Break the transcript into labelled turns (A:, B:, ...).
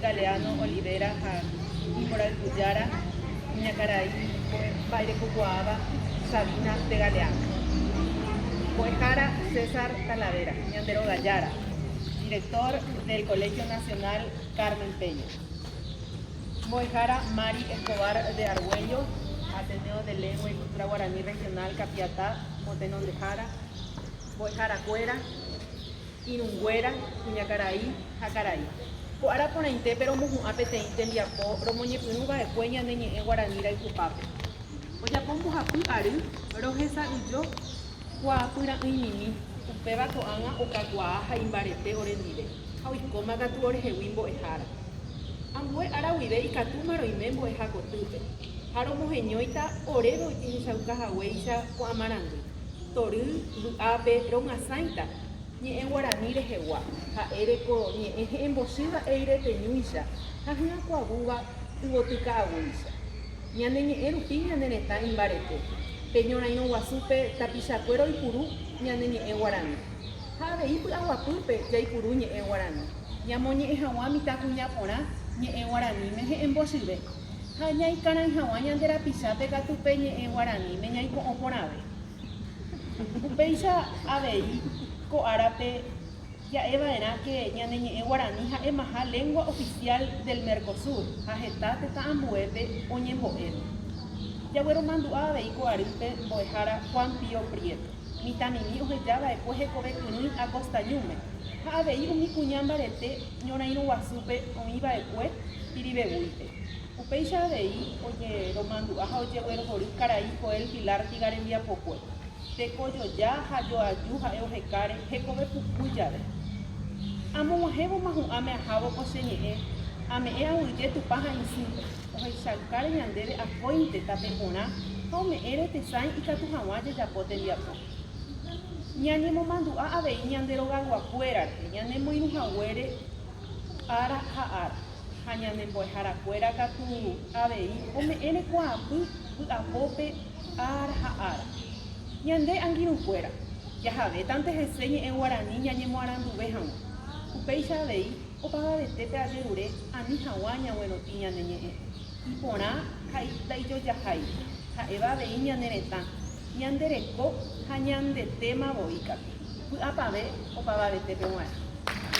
A: Galeano Olivera ha imborayhujára kuñakarai mba'erekokuaáva Sabina de Galeano. Mbo'ehára César Talavera, ñande rogajára, director del Colegio Nacional Carmen Peña. Mbo'ehára Mari Escobar de Argüello, Ateneo de Lengua y Cultura Guaraní Regional Capiatá motenondehára, mbo'eharakuéra, irũnguéra, kuñakarai ha karai. Ko ára porãitépe romohu'ã peteĩ tembiapo romoñepyrũ va'ekue ñane ñe'ẽ guarani rayhupápe. Ojapo mbohapy ary rohesa'ỹijo kuaapyra'ỹimimi, upéva ko'ág̃a okakuaa ha imbarete orendive, ha oikóma katu orehegui mbo'ehára. Ambue ára guive ikatúma roime mbo'eha kotýpe, ha romoheñóita oréve ojehechauka haguéicha ko'ã marandu. Tory, vy'ápe, romyasãita, ñe'ẽ guarani rehegua, ha'ére ko ñe'ẽ he'ẽmbochýva eireteñúicha ha hyakuavúva yvoty ka'aguýicha. Ñane ñe'ẽ rupi ñane retã imbarete. Pe ñorairõ guasúpe tapichakuéra oipuru ñane ñe'ẽ guarani. Ha avei py'aguapýpe jaipuru ñe'ẽ guarani. Ñamoñe'ẽ hag̃ua mitãkuña porã ñe'ẽ guaraníme he'ẽmbochyve. Ha ñaikarãi hag̃ua ñande rapichápe katu pe ñe'ẽ guaraníme ñaiko'õ porãve. Upéicha avei ko árape ja'eva'erã ke ñane ñe'ẽ guarani ha'emaha lengua oficial del Mercosur ha heta tetã ambuépe oñembo'éma. Jagueromandu'a avei ko arýpe mbo'ehára Juan Pío Prieto, mitãmimi ohejava'ekue hekove kyrỹi Acosta ñúme ha avei umi kuña mbarete ñorairõ guasúpe oĩva'ekue Pirivevúipe. Upéicha avei ojeromandu'a ha ojeguerohory karai Joel Filártiga rembiapokue, tekojoja ha joaju ha'e ohekáre hekove puku jave. Amog̃uahẽvoma hu'ãme ahávo ko che ñe'ẽ, ame'ẽ aguyje Tupã ha isýpe, ohechaukáre ñandéve akóinte tape porã ha ome'ẽre tesãi ikatu hag̃ua jajapo tembiapo. Ñañemomandu'a avei ñande rogayguakuéra rehe, ñanemoirũ haguére ára ha ára. Ha ñane mbo'eharakuéra katu avei ome'ẽre kuaapy vy'apópe ára ha ára. Ñande angirũkuéra, jahavétante hese ñe'ẽ guarani ñañemoaranduve hag̃ua. Upéicha avei opavavetépe ajerure ani hag̃ua ñaguerotĩ ñane ñe'ẽ. Iporã ha ndaijojahái, ha'éva avei ñane retã, ñande reko ha ñandetéma voi katu. Vy'apavẽ opavavetépe g̃uarã.